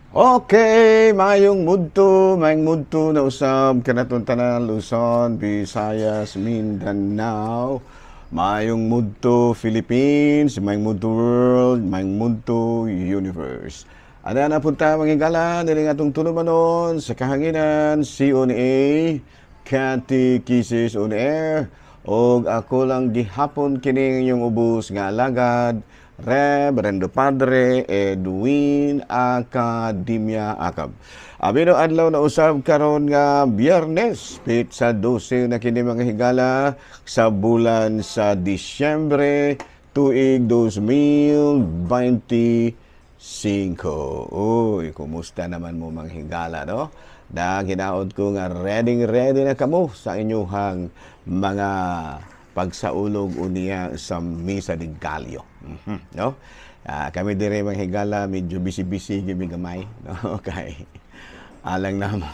Okay, mayong mudto na usab kanaton tanan, Luzon, Visayas, Mindanao, mayong mudto Philippines, mayong mudto world, mayong mudto universe. Ana na punta, mga higala, diri atong tulumanon sa kahanginan, CONA, Catechesis on Air, og ako lang gihapon kining inyong ubos nga alagad, Reverendo Padre Edwin Academia Acab. Abino adlaw na usab karon nga Biyernes, petsa 12 na kini, mga higala, sa bulan sa Disyembre, tuig 2025. Uy, kumusta naman mo, mga higala, no? Na ginaod ko nga ready ready na kamo sa inyong mga pagsaulog unya sa Misa de Gallo. No? Kami dire, mga higala, medyo busy-busy gibi gamay, no? Kay alang namo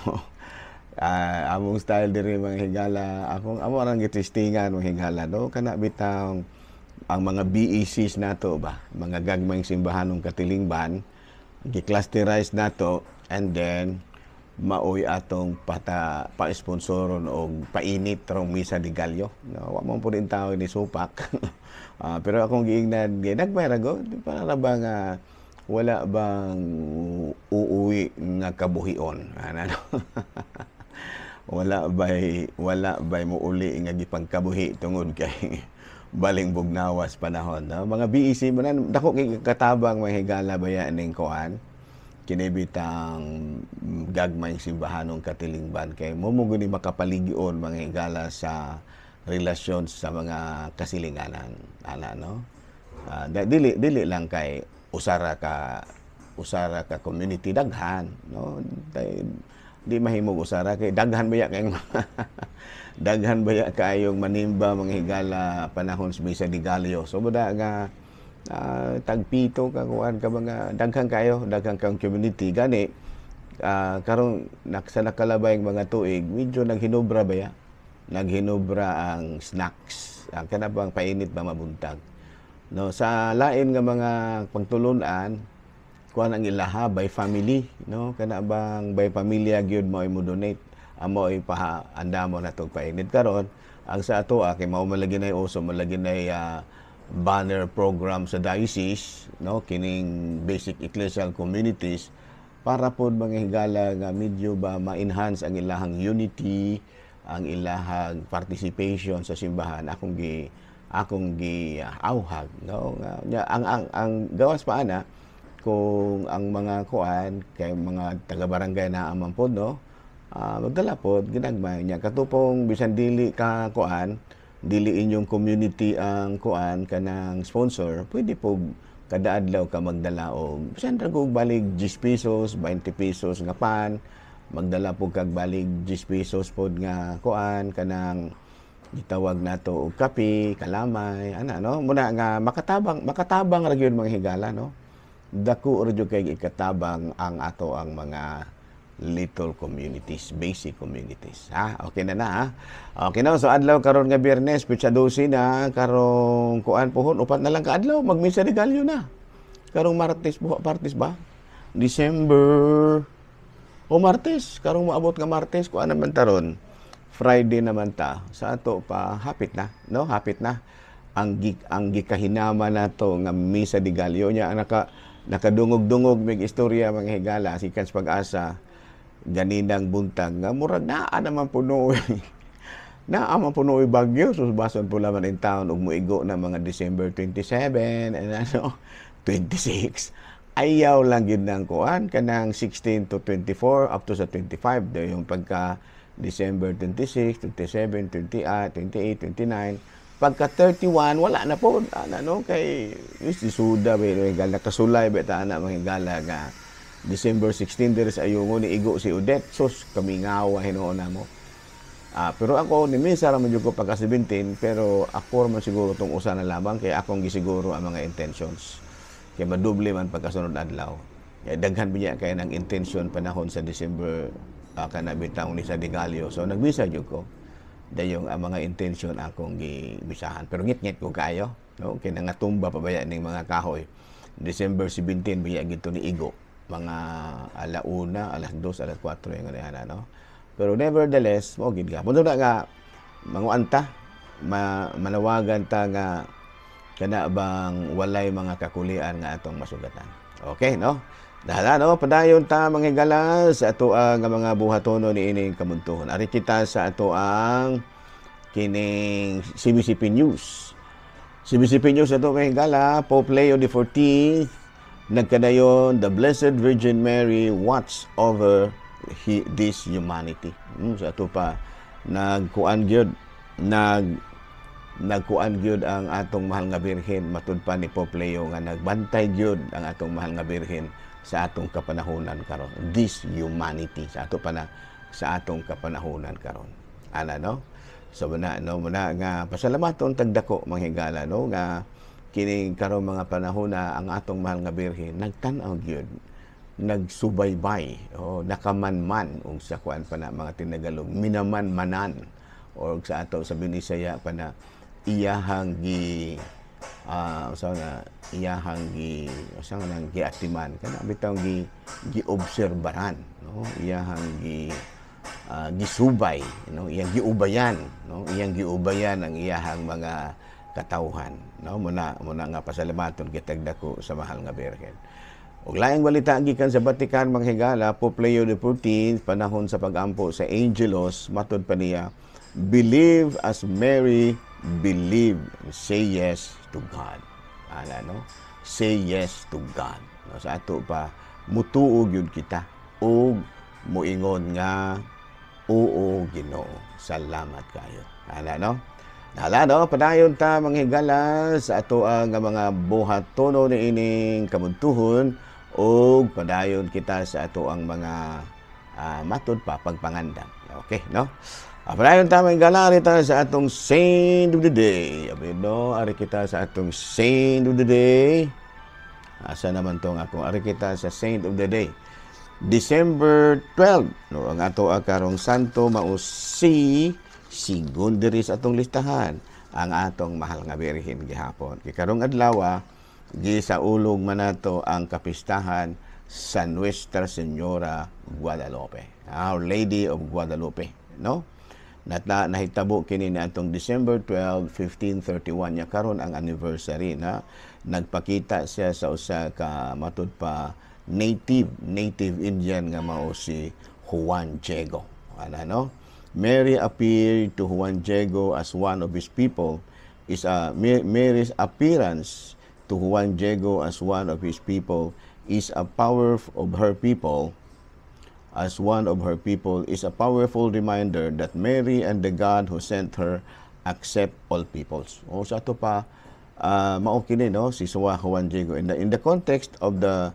among style dire, mga higala, akong amo arang gitestingan, mga higala, no, kana bitang ang mga BECs nato ba, mga gagmayng simbahanong katilingban, gi-clusterize nato and then maoy atong pata pa-sponsoron og painit rong Misa de Gallo. No, wa man pud tao ni supak. Pero akong giingnan, ginagmay ra go, para ba nga wala bang uuwi nga kabuhion. Ano? Wala bay muuli nga gipangkabuhi tungod kay baling bugnawas panahon. No? Mga BEC man dako kay katabang, mga higala, baya ning kuan kini bitang gagmayng simbahanong katilingban kay mo mo guni makapaligyon, mga higala, sa relasyon sa mga kasilinganan ana, no? Dili dili lang kay usara ka community, daghan, no? Kay di mahimong usara kay daghan baya kayong manimba, mga higala, panahon sa Misa de Gallo. So buda nga tagpito ka kuan ka mga daghan kayo, daghan kang community gani. Karon sa nakalabay mga tuig, medyo naghinubra baya, naghinubra ang snacks, ang kana bang painit ba mabuntag, no? Sa lain nga mga pagtulunan, kuan ang ilaha by family, no? Kana bang by pamilya gyud mo mo donate amo ipaha anda mo na tog painit. Karon ang sa ato kay mao man lagi nay uso, man lagi nay banner program sa diocese, no, kining basic ecclesial communities, para pod, mga higala, nga medyo ba ma-enhance ang ilahang unity, ang ilahang participation sa simbahan, akong gi awhag, no? Nga, ang gawas pa ana, kung ang mga kuan kay mga taga-barangay na amang pod, no, magdala pod ginagmay niya katupong bisan dili ka kuan, dili inyong community ang kuan kanang sponsor, pwede po kada adlaw ka magdala og bisan ra kog balig 10 pesos, 20 pesos nga pan, magdala po kag balig 10 pesos pod nga kuan kanang gitawag nato og kape, kalamay, ana, no? Muna nga makatabang, makatabang ra gyud, mga higala, no? Dako ra gyud kay ikatabang ang ato ang mga little communities, basic communities. Ha? Okay na na, ha? Okay na. So adlaw karon nga Biyernes, petsa 12 na, karong kuan pohon, upat na lang ka adlaw, magmisa de Gallo na. Karong Martes, buha Martes ba? December o Martes, karong maabot nga Martes, kuan naman taron. Friday naman ta. Sa ato pa hapit na, no? Hapit na ang gikahinama nato nga Misa de Gallo nya. Nakadungog-dungog mig istorya, mga higala, sikan sa Pag-asa ganinang buntag nga murag naa man puno bagyo. So bason pula man in town ug muigo na mga December 27 and ano 26. Ayaw lang gid ng kuan kanang 16 to 24 up to sa 25 yung pagka December 26, 27, 28, 28, 29, pagka 31 wala na po ana, no? Kay is suda ba gala kasulay ba ta ana, mga higala, nga December 16 diri sa Ayungon ni igo si Odette. Sus, kamingawa hinuon na mo. Pero ako ni misa ra man jud ko pagka 17, pero ako man siguro tong usa na lamang kay akong gisiguro ang mga intentions. Kay madoble man pagkasunod adlaw. Kay daghan biya kay ng intention panahon sa December kana bitaw ni sa de Gallo. So nagmisa jud ko. Dayong ang mga intention akong gimisahan. Pero ngit-ngit ko kayo, no? Kay nangatumba pa baya ning mga kahoy. December 17 biya gito ni igo. Mga alauna, alas 2, alas 4 yung ano, no? Pero nevertheless, mao gid ka. Mundo na nga manguanta, manawagan ta nga kana bang walay mga kakulian nga atong masugatan. Okay, no? Dahil no, padayon ta, mga higala, sa ato ang mga buhatono ni ining kamuntuhon. Ari kita sa ato ang kining CBCP News. CBCP News ato, mga higala, Pope Leo XIV nagkadayon, "The Blessed Virgin Mary watch over this humanity." Sa ato pa nagkuan gyud, nagkuan gyud ang atong mahal nga Birhen, matud pa ni Pope Leo nga nagbantay gyud ang atong mahal nga Birhen sa atong kapanahonan karon, this humanity, sa ato pa na sa atong kapanahonan karon ana, no? So muna, no, muna nga pasalamaton tagdako, mga higala, no, nga kining karon mga panahon na ang atong mahal nga Birhen nagtan-aw gyud, nagsubaybay o nakamanman ug sa kuan pa na mga tinagalog minamanmanan or sa ato sa Binisaya pa na iyahang gi sa nga iyahang gi sa nga nang giatiman kana bitaw gi giobserbaran, no, iyahang gi gisubay, no, iyang giubayan, no, iyang giubayan ang iyahang mga katawhan, no. Muna muna nga pasalamaton kitag dako sa mahal nga Birhen. Ug laing balita gikan sa Vatican, mga higala, Pope Leo XIV panahon sa pagampo sa Angelus, matud pa niya, "Believe as Mary believe, say yes to God." Ana, no? Say yes to God. No, sa ato pa mutuo gyud kita ug muingon nga, "Oo, Ginoo. Salamat kayo." Ana, no? Hala, no, padayon ta, mga higala, sa ato ang mga buhatono ni ining kamuntuhon ug padayon kita sa ato ang mga matud pa pagpangandam. Okay, no? Padayon ta, mga higala, ari ta sa atong saint of the day. Abi, no, ari kita sa atong saint of the day. Asa naman tong ako? Ari kita sa saint of the day. December 12, no, ang ato karong santo mao si sigon diri sa atong listahan, ang atong mahal nga Birhen gihapon. Kay karong adlaw gisaulog man nato ang kapistahan sa Nuestra Señora Guadalupe. Our Lady of Guadalupe, no? Natla nahitabo kini ni atong December 12, 1531 nya karon ang anniversary na nagpakita siya sa usa ka matud pa native Indian nga mao si Juan Diego. Ana, no? Mary appeared to Juan Diego as one of his people is a Mary's appearance to Juan Diego as one of his people is a power of her people as one of her people is a powerful reminder that Mary and the God who sent her accept all peoples. O sa ato pa mao kini, no, si Suwa Juan Diego in the context of the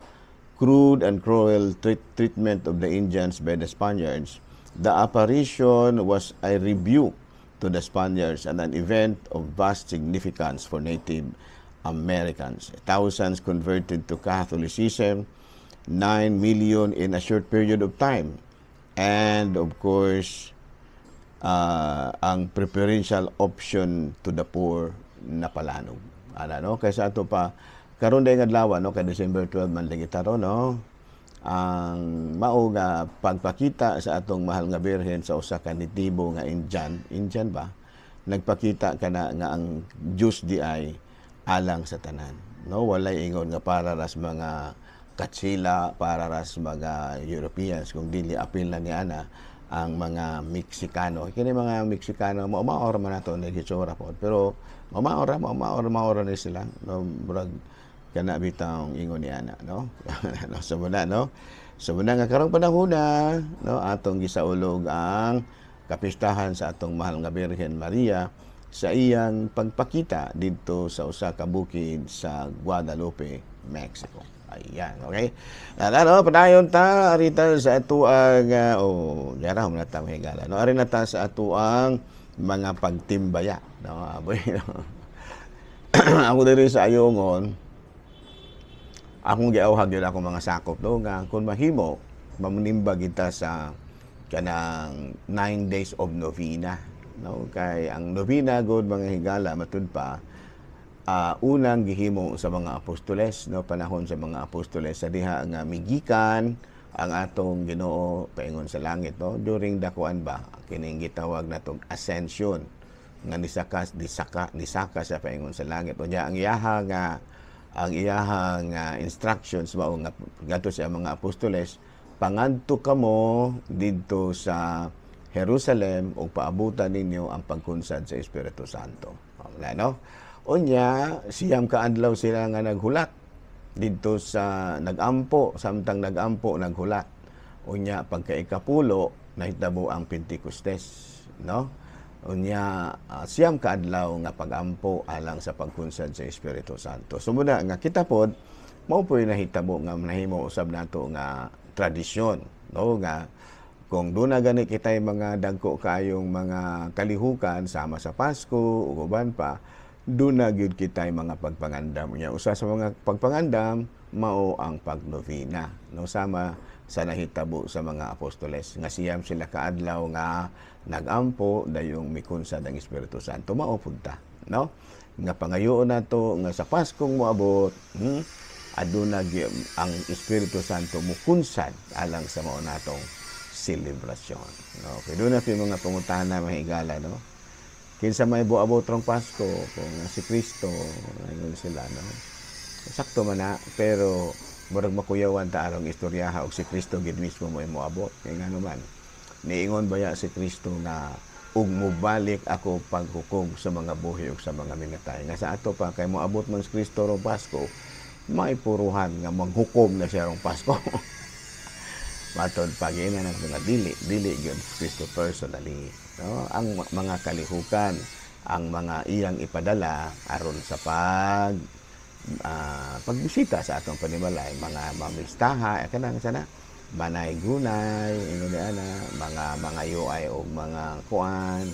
crude and cruel treatment of the Indians by the Spaniards. The apparition was a rebuke to the Spaniards and an event of vast significance for Native Americans. Thousands converted to Catholicism, 9 million in a short period of time. And of course, ang preferential option to the poor napalanog. Ana, no? Kaysa ato pa karon day adlaw, no, kay December 12 man lagi taron, no, ang mao nga pagpakita sa atong mahal nga Birhen sa usa ka nitibo nga Indian, Indian ba? Nagpakita kana nga ang Dios di ay alang sa tanan. No, walay ingon nga para ras mga Katsila, para ras mga Europeans, kung dili apil na ni ana ang mga Meksikano. Kini mga Meksikano mao maor man ato ni hitsura pod. Pero mao mao maora ni sila, no, murag kana bitang ingon ni ana, no? No, sa muna, no? Sa muna nga karong panahon na, no, atong gisaulog ang kapistahan sa atong mahal nga Birhen Maria sa iyang pagpakita didto sa usa ka bukid sa Guadalupe, Mexico. Ayan, okay? Ano, padayon ta, arita sa ato ang, oh, yara mo na ta, higala. No, ari na ta sa ato ang mga pagtimbaya. No, aboy, no? Ako diri sa Ayungon, akong giawhag yun akong mga sakop, no, nga kung mahimo, mamunimba kita sa kanang 9 days of novena. No, kay ang novena god, mga higala, matud pa, Unang gihimo sa mga apostoles, no, panahon sa mga apostoles sa diha nga migikan ang atong Ginoo paingon sa langit, no, during the kuan ba, kining gitawag natong ascension, nga nisaka disaka nisaka siya paingon sa langit. Unya ang iyaha nga instructions mao nga ngadto sa mga apostoles, "Pangadto kamo didto sa Jerusalem ug paabutan ninyo ang pagkunsad sa Espiritu Santo." Wala, no? Unya 9 ka adlaw sila nga naghulat didto sa nagampo, samtang nagampo naghulat. Unya pagka ikapulo nahitabo ang Pentecostes, no? Unya 9 ka adlaw nga pagampo alang sa pagkunsad sa Espiritu Santo. So muna nga kita pod mao po'y nahitabo nga nahimo usab nato nga tradisyon, no, nga kung doon na gani kita'y mga dagko kayong mga kalihukan sama sa Pasko ug uban pa, doon na gyud kita'y mga pagpangandam. Unya usa sa mga pagpangandam mao ang pagnovena, no, sama sa nahitabo sa mga apostoles nga 9 sila kaadlaw nga nagampo, dayong mikunsad ang Espiritu Santo. Mao pud ta, no, nga pangayoon nato nga sa Paskong moabot, aduna ang Espiritu Santo mukunsad alang sa mao natong selebrasyon, no? Okay, doon na mga pangutana, mga higala, no, kinsa may buabot rong Pasko kung si Kristo? Ingon sila, no? Sakto man na, pero murag makuyawan ta arong istoryaha og si Kristo gid mismo mo moabot, kay ngano man niingon baya si Kristo nga "ug mobalik ako paghukom sa mga buhi ug sa mga minatay?" Nga sa ato pa, kay moabot man si Kristo rong Pasko, maipuruhan nga maghukom na siya rong Pasko. Matod pag-ina ng mga dili dili gyud Kristo personally, no? Ang mga kalihukan, ang mga iyang ipadala aron sa pagbisita sa atong panimalay, mga mamistaha, kanang sana manay gunay, ingon ni ana, mga yuay og mga kuan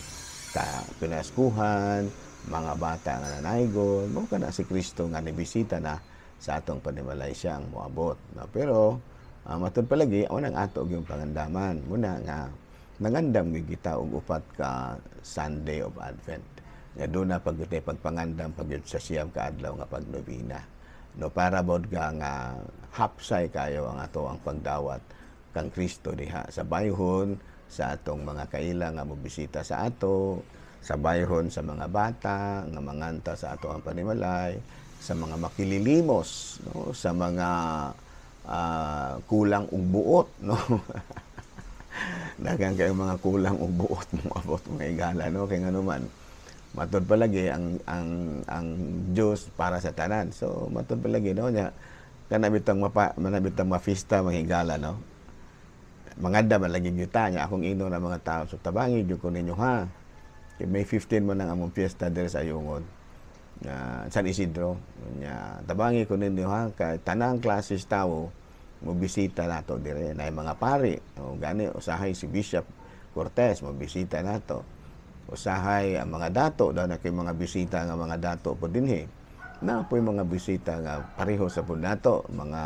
ka pinaskuhan, mga bata nga nanaygon, mao kana si Kristo nga nibisita na sa atong panimalay, siya ang moabot, no? Pero matud palagi unang ato yung pangandaman muna nga nangandam gyud kita og 4 ka Sunday of Advent nga doon na pag pagpangandam pag sa 9 ka adlaw nga pagnobina, no, para bod ka nga hapsay kayo ang ato ang pagdawat kang Kristo diha sa bayhon sa atong mga kaila nga mobisita sa ato, sa bayhon sa mga bata nga manganta sa ato ang panimalay, sa mga makililimos, no, sa mga kulang og buot, no? Daghan kayo mga kulang og buot mo abot, mga igala, no? Kay ngano man, matod palagi ang Dios para sa tanan. So matod palagi, no, nya kana bitang mapa manabitang mafista, mga higala, no, manganda man lagi gyud ta. Nya akong ino na mga tao, so tabangi gyud ko ninyo ha, kay May 15 man ang among fiesta diri sa Ayungon nga San Isidro. Nya tabangi ko ninyo ha, kay tanang klases tawo mo bisita nato dire, na mga pari o gani usahay si Bishop Cortez mo bisita nato, usahay ang mga dato daw na kay mga bisita nga mga dato po dinhi na po'y mga bisita nga pareho sa pud nato, mga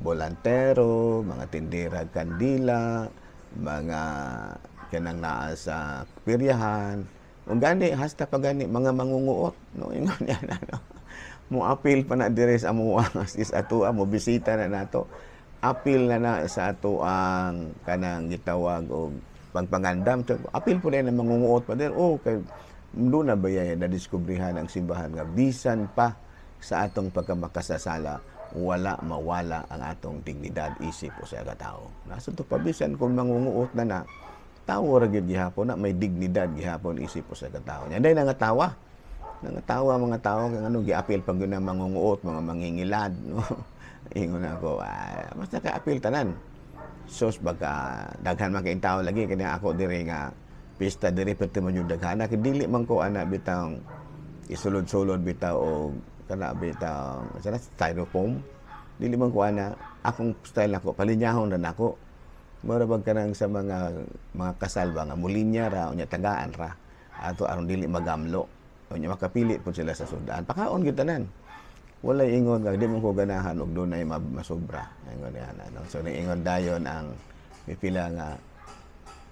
bolantero, mga tindera kandila, mga kanang naa sa piryahan ug gani hasta pa gani mga mangunguot, no, ingon niya na, no, mo apil pa na dire sa amoa is ato mo bisita na nato, apil na na sa ato ang kanang gitawag og pagpangandam. So, apil po na ng mangunguot pa din. Oh, kay doon na ba yan nadiskubrihan ang simbahan nga bisan pa sa atong pagkamakasasala, wala mawala ang atong dignidad isip usa ka tawo. Nasa to pa bisan kung mangunguot na na, tawo ra gyud gihapon na may dignidad gihapon isip usa ka tawo. Nya day nangatawa. Nangatawa mga tao kang ano giapil pag yun ang mangunguot, mga mangingilad, no? Ingon ako, basta ka apil tanan. Sus, baka daghan man kay tao lagi kanya ako diri nga pista diri pati man yung daghana kay dili man ko ana bitang isulod-sulod bitaw o kana bitaw sana styrofoam, dili man ko ana. Akong style nako, palinyahon na nako, mura bag kanang sa mga kasal ba nga mulinya ra, unya tagaan ra ato aron dili magamlo, unya makapili pud sila sa sudan, pakaon gyud tanan, walay ingon nga di mo ko ganahan og dunay masobra, ingon niya na, no? So niingon dayon ang pipila nga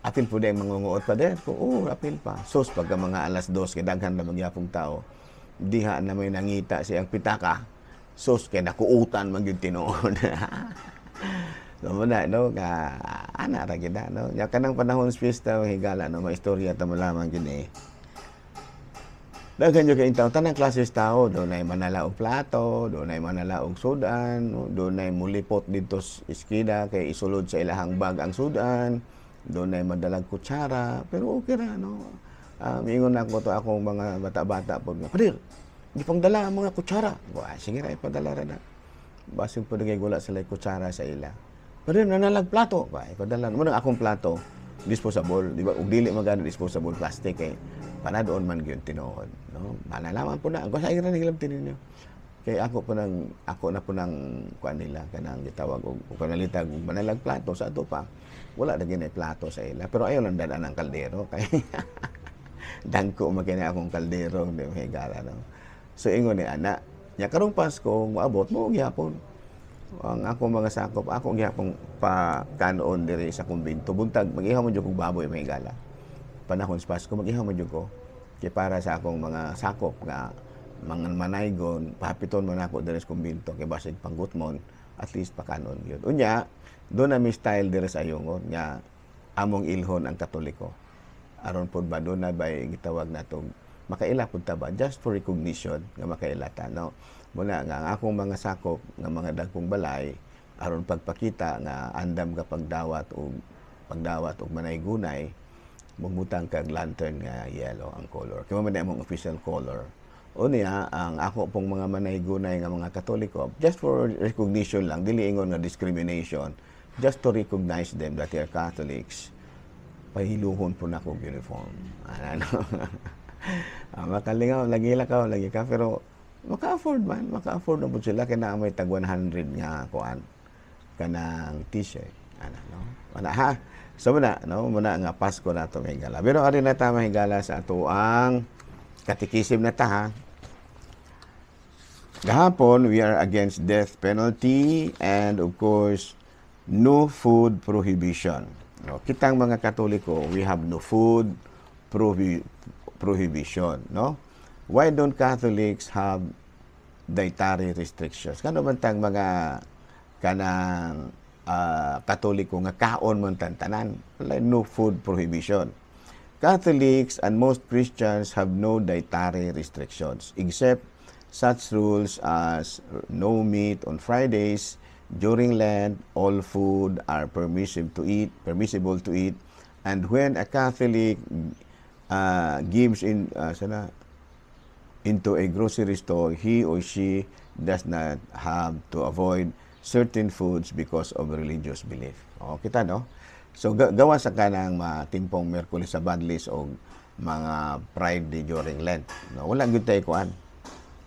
apil po din mangunguot pa din ko, oh, apil pa. Sus, pagka mga alas 2 kay daghan na magyapong tao. Diha na may nangita siyang pitaka, sus, kay nakuutan man gyud tinuod. So mo na, no, nga ana ra gid no. Nya kanang panahon sa pista, mga higala, no, maistorya ta mo lamang gini. Daghan jud kay tao, tanang klases tao, dunay manala og plato, dunay manala og sudan, no? Dunay mulipot didto sa eskina kay isulod sa ilahang bag ang sudan, dunay madalag kutsara, pero okay ra, no. Miingon ako to akong mga bata-bata pod nga, "Pader, di pang dala ang mga kutsara." Wa, sige ra, ipadala ra na. Basig po kay wala sila kutsara sa ila. "Pader, nanalag plato." Ba, ipadala. Mo akong plato, disposable, di ba? Ug dili magana disposable plastic kay panadoon man gyud tinuod, no? Manalaman po na. Ako sa ira naglamti ninyo. Kay ako po nang ako na po nang kuan nila kanang gitawag og og panalitag og manalag plato sa ato pa. Wala na gyud plato sa ila. Pero ayaw lang dad-an ang kaldero kay dangko man kini akong kaldero, di ba, higala, no? So ingon ni ana, nya karong Pasko moabot mo gihapon. Ang ako mga sakop, ako gihapon pa kanoon diri sa kumbento. Buntag mag-ihaw man jud kog baboy, mga higala. Panahon sa Pasko mag-ihaw man jud ko. Kay para sa akong mga sakop nga mga manaygon, pahapiton man ako diri sa kumbento kay basig panggutmon, at least pakanon gyud. Unya, doon na mi style diri sa Ayungon nga among ilhon ang Katoliko. Aron pod ba doon na bay gitawag natong makaila pud ta ba, just for recognition nga makaila ta, no? Muna nga ang akong mga sakop nga mga dagkong balay, aron pagpakita nga andam ka pagdawat og manaygunay, mugmutang kag lantern nga yellow ang color kay man among official color. Unya ang ako pong mga manaygunay nga mga Katoliko, just for recognition lang, dili ingon nga discrimination, just to recognize them that they are Catholics, pahiluhon po na og uniform ano, makalingaw lagi lakaw lagi ka, pero maka-afford man, maka-afford na po sila kay naa may tag 100 nga kuan kanang T-shirt ana, no? Ana ha. So muna, no, muna nga Pasko na to, higala. Pero ari na ta, higala, sa atoang katikisim na ta ha. Gahapon, we are against death penalty and, of course, no food prohibition. No, kitang mga Katoliko, we have no food prohibition, no? Why don't Catholics have dietary restrictions? Kano man tang mga kanang Katoliko nga kaon man tantanan, like no food prohibition? Catholics and most Christians have no dietary restrictions except such rules as no meat on Fridays. During Lent, all food are permissive to eat, permissible to eat, and when a Catholic gives in sana, into a grocery store, he or she does not have to avoid certain foods because of religious belief. O, kita, no? So, gawa sa kanang matimpong Miyerkules sa Badlis o mga Friday during Lent. No, wala gyud tay kuan.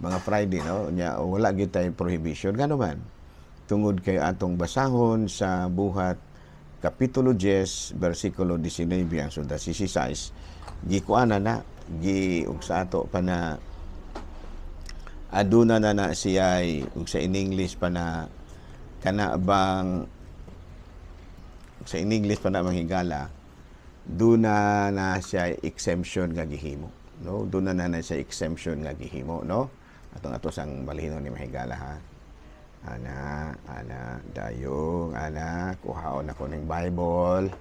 Mga Friday, no? Nya, wala gyud tay prohibition. Ngano man? Tungod kay atong basahon sa Buhat Kapitulo 10, versikulo 19 ang sa 16, gikuan na na, gi ug sa ato pa na aduna na na siya, ug sa in English pa na kana bang sa in English pa na, manghigala, duna na siya exemption nga gihimo, no? Duna na na siya exemption nga gihimo, no? Atong ato sang balhinon ni mahigala ha. Ana, ana, dayong ana, kuhaon ako ning Bible.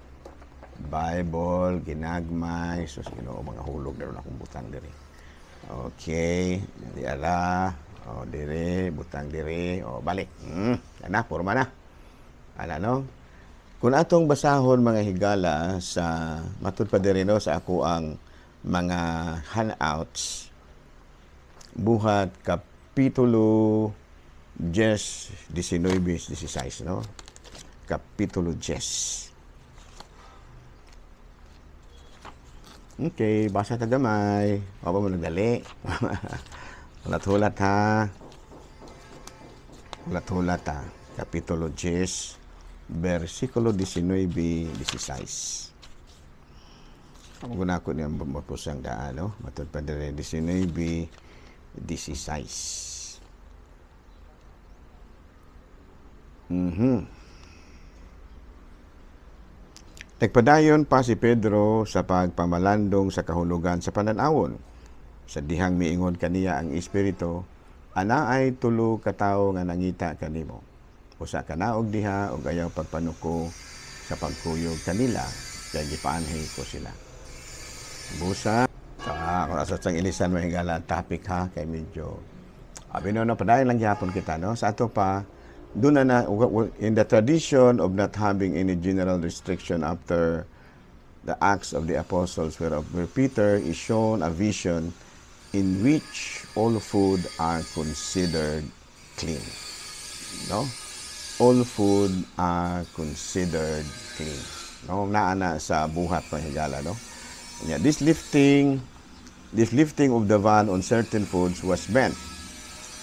Bible ginagmay, sus, Ginoo, mga hulog daron akong butang diri. Okay, di ala. O dire, butang dire. O balik. Ana, porma na. Ana, no? Kung atong basahon, mga higala, sa matud pa diri, no, sa ako ang mga handouts, Buhat Kapitulo 10, 19, 16, no? Kapitulo 10. Okay, basa ta gamay. O ba mo nagdali? Hulat-hulat ha. Hulat-hulat ha. Kapitulo 10, versikulo 19, 16. Ako guna ko niya mapusang daan, no? Matod pa dire 19, 16. Nagpadayon pa si Pedro sa pagpamalandong sa kahulugan sa pananawon. Sa dihang miingon kaniya ang Espiritu, "Anaay tulo ka tawo nga nangita kanimo. Usa ka naog diha ug ayaw pagpanuko sa pagkuyog kanila kay gipaanhi ko sila." Busa, kung asa sang ilisan, mga higala, topic ha, kay medyo abi no, no, padayon lang gihapon kita, no? Sa ato pa, doon na, in the tradition of not having any general restriction after the Acts of the Apostles, where Peter is shown a vision in which all food are considered clean. No? All food are considered clean. No? Naa na sa Buhat, mga higala, no? Yeah, this lifting of the ban on certain foods was meant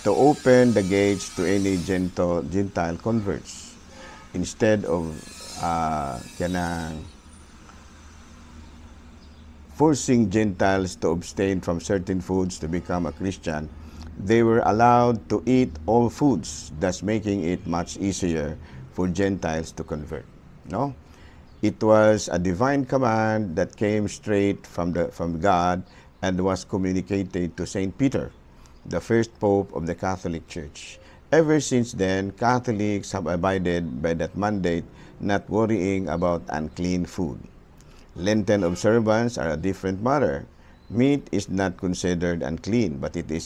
to open the gates to any Gentile converts instead of kanang forcing Gentiles to abstain from certain foods to become a Christian. They were allowed to eat all foods, thus making it much easier for Gentiles to convert. No? It was a divine command that came straight from God and was communicated to Saint Peter, the first pope of the Catholic Church. Ever since then, Catholics have abided by that mandate, not worrying about unclean food. Lenten observance are a different matter. Meat is not considered unclean, but it is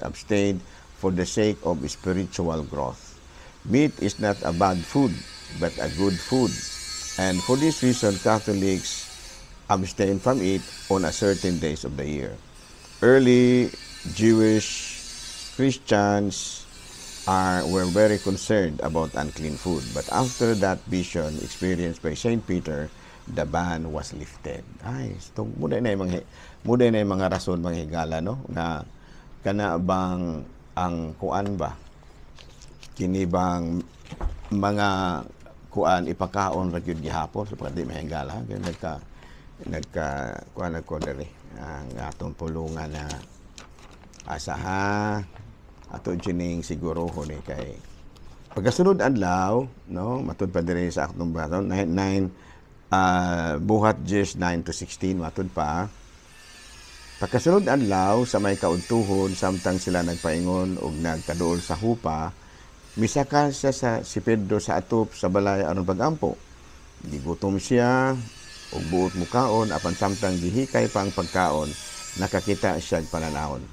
abstained for the sake of spiritual growth. Meat is not a bad food, but a good food. And for this reason, Catholics abstain from it on a certain days of the year. Early Jewish Christians were very concerned about unclean food. But after that vision experienced by Saint Peter, the ban was lifted. Ay, so, mao na yung mga rason, mga higala, no, na kana bang ang kuan ba, kini bang mga kuan ipakaon ra gyud gihapon sa pagka di mahigala kay nagka kuan na ko diri ang atong pulungan na asa ha ato jining sigurohon ni kay pagkasunod adlaw, no? Matud pa diri sa atong baton 9 9 Buhat 10, 9 to 16, matud pa: Pagkasunod adlaw sa may kaudtuhon, samtang sila nagpaingon og nagkaduol sa hupa, misaka siya sa si Pedro sa atop sa balay aron pagampo. Gigutom siya ug buot mukaon, apan samtang gihikay pa ang pagkaon, nakakita siya og pananawon.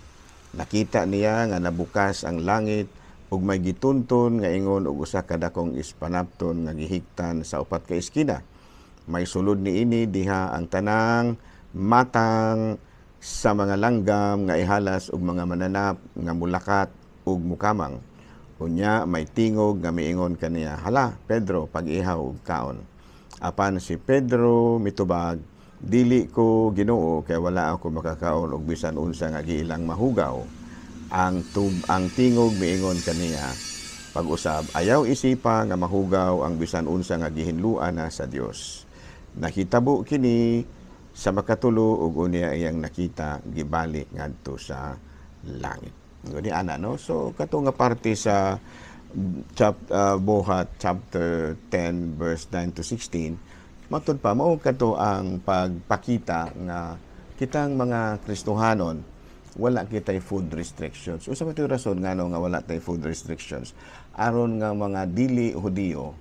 Nakita niya nga nabukas ang langit ug may gitunton nga ingon og usa ka dakong ispanapton nga gihiktan sa upat ka eskina. May sulod niini diha ang tanang matang sa mga langgam nga ihalas ug mga mananap nga mulakat ug mukamang. Unya may tingog nga miingon kaniya, "Hala, Pedro, pag-ihaw ug kaon." Apan si Pedro mitubag, "Dili ko, Ginoo, kay wala ako makakaon og bisan unsa nga giilang mahugaw." Ang tingog miingon kaniya pag-usab, "Ayaw isipa nga mahugaw ang bisan unsa nga gihinluan na sa Dios." Nahitabo kini sa makatulo ug unya iyang nakita gibalik ngadto sa langit. Nguni ana, no? So kato nga parte sa Buhat chapter 10 verse 9 to 16, matud pa mao kato ang pagpakita nga kitang mga Kristohanon wala kitay food restrictions. Unsa man to'y rason ngano nga wala tay food restrictions? Aron nga mga dili Hudiyo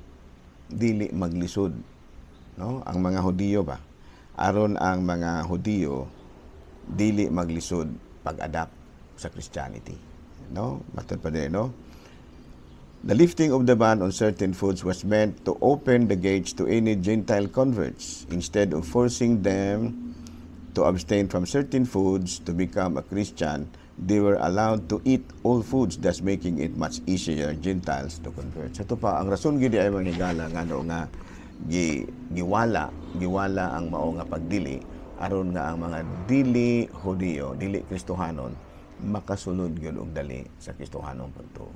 dili maglisod, no? Ang mga Hudiyo ba? Aron ang mga Hudiyo dili maglisod pag-adapt sa Christianity. No? Matud pa din, no? The lifting of the ban on certain foods was meant to open the gates to any Gentile converts instead of forcing them to abstain from certain foods to become a Christian. They were allowed to eat all foods, thus making it much easier Gentiles to convert. Sa ito pa, ang rason gid ay mga higala ngano nga giwala ang mao nga pagdili aron nga ang mga dili Hudiyo, dili Kristohanon makasulod gyud og dali sa Kristohanong pagtuo.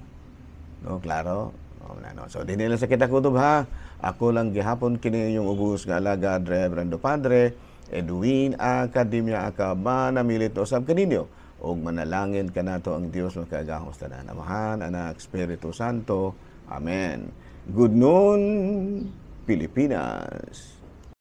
No, klaro? Oh, na, no. So, dinhi lang sa kita kutob ha. Ako lang gihapon kini yung ubos nga alagad, Reverendo Padre Edwin Academia Akaba, namilit usab kaninyo ug manalangin kanato ang Dios makagagahom sa tanan, Amahan, Anak, Espiritu Santo. Amen. Good noon, Pilipinas.